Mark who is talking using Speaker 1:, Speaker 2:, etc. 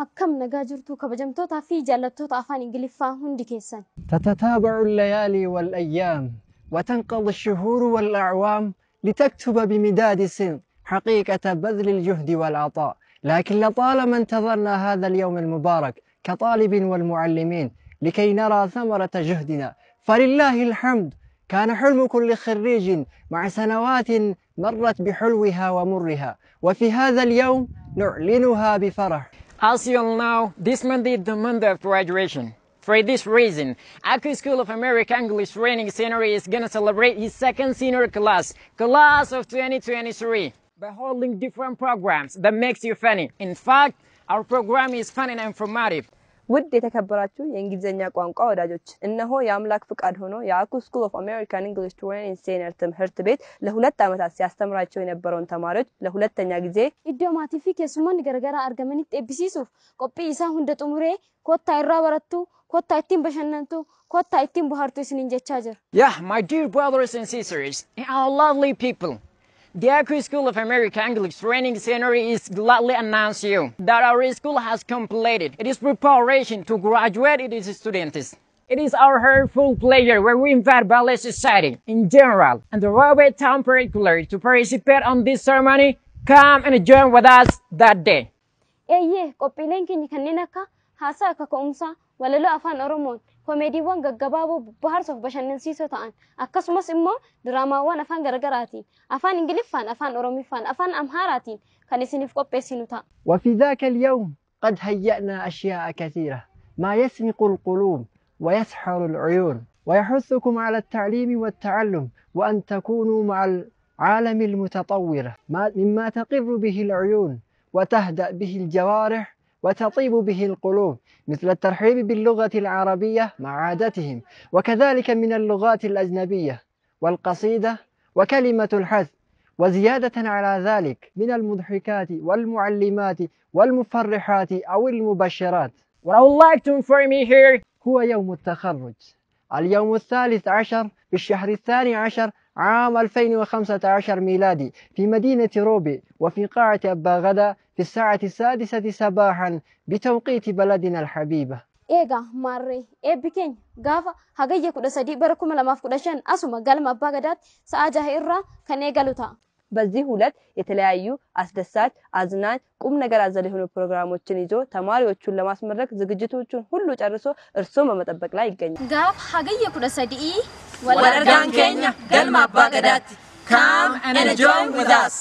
Speaker 1: أكم نجاجرتو كبجمتو تافي جالتو تافان إنجليفا هندي كيسان.
Speaker 2: تتتابع الليالي والأيام وتنقضي الشهور والأعوام لتكتب بمداد سن حقيقة بذل الجهد والعطاء، لكن لطالما انتظرنا هذا اليوم المبارك كطالب والمعلمين لكي نرى ثمرة جهدنا، فلله الحمد كان حلم كل خريج مع سنوات مرت بحلوها ومرها، وفي هذا اليوم نعلنها بفرح.
Speaker 3: As you all know, this month is the month of graduation. For this reason, Aku School of America English Training Center is going to celebrate his second senior class of 2023, by holding different programs that makes you funny. In fact, our program is fun and informative.
Speaker 4: ውድ የተከበራችሁ የእንግሊዘኛ ቋንቋ ወዳጆች እነሆ የአምላክ ፍቃድ ሆኖ የአኩ ስኩል ኦፍ አሜሪካን እንግሊሽ ትሬኒንግ ሴንተር ትምህርት ቤት ለሁለት ዓመታት ሲያስተምራቸው የነበረውን ተማሪዎች ለሁለተኛ ጊዜ
Speaker 1: ኢዲዮማቲክ የሱማን ገረገራ አርገመኒ ኤቢሲሱፍ ቆጲ ኢሳ ሁንደ ጥሙሬ ኮታ ይራ በረቱ ኮታ አይቲን በሸነንቱ ኮታ አይቲን በሃርቱ ስንንጀቻ ጀር
Speaker 3: Yeah, my dear brothers and sisters, and our lovely people, the Aku School of America English Training Center is gladly announce you that our school has completed its preparation to graduate its students. It is our heartful pleasure where we invite Ballet Society in general and the Robert Town particular to participate on this ceremony. Come and join with us that day.
Speaker 1: ቆጲሌን ከኝ ከነነካ ሐሳ ከቆምሳ ወለሎ አፋን ኦሮሞን ኮሜዲዋን ገገባቡ ባህርሶፍ በሸነንሲሶ ታን አከስመስ እሞ ድራማዋን አፋን ገረገራቲ አፋን እንግሊፋን አፋን ኦሮሚፋን አፋን አምሃራቲን ከነሲኒፍ ቆጴሲኑታ.
Speaker 2: وفي ذاك اليوم قد هيأنا أشياء كثيرة ما يسمق القلوب ويسحر العيون ويحثكم على التعليم والتعلم وأن تكونوا مع العالم المتطورة مما تقر به العيون وتهدأ به الجوارح وتطيب به القلوب، مثل الترحيب باللغة العربية مع عادتهم، وكذلك من اللغات الأجنبية والقصيدة وكلمة الحث، وزيادة على ذلك من المضحكات والمعلمات والمفرحات أو المبشرات.
Speaker 3: What I would like to inform you here
Speaker 2: هو يوم التخرج، اليوم 13 بالشهر 12 عام 2015 ميلادي في مدينة روبي وفي قاعة أبا غدا في الساعة 6 صباحا بتوقيت بلدنا الحبيبة.
Speaker 1: إيجا ماري إبكين غافا هجية كده صديق بركم لما فكرشان أسمع قال ما بقدرت سأجه إرّا كنيجالوتا.
Speaker 4: በዚህ ሁለት የተለያዩ አስደሳች አዝናኝ ቁም ነገር አዘል የሆኑ ፕሮግራሞችን ይዞ ተማሪዎቹን ለማስመረቅ ዝግጅቶቹን ሁሉ ጨርሶ እርሶም በመጠበቅ ላይ ይገኛል።
Speaker 1: ጋፍ ሀገየ ኩደ ሰዲ
Speaker 3: ወለርጋን ኬኛ ገልማ አባገዳት come and join with us.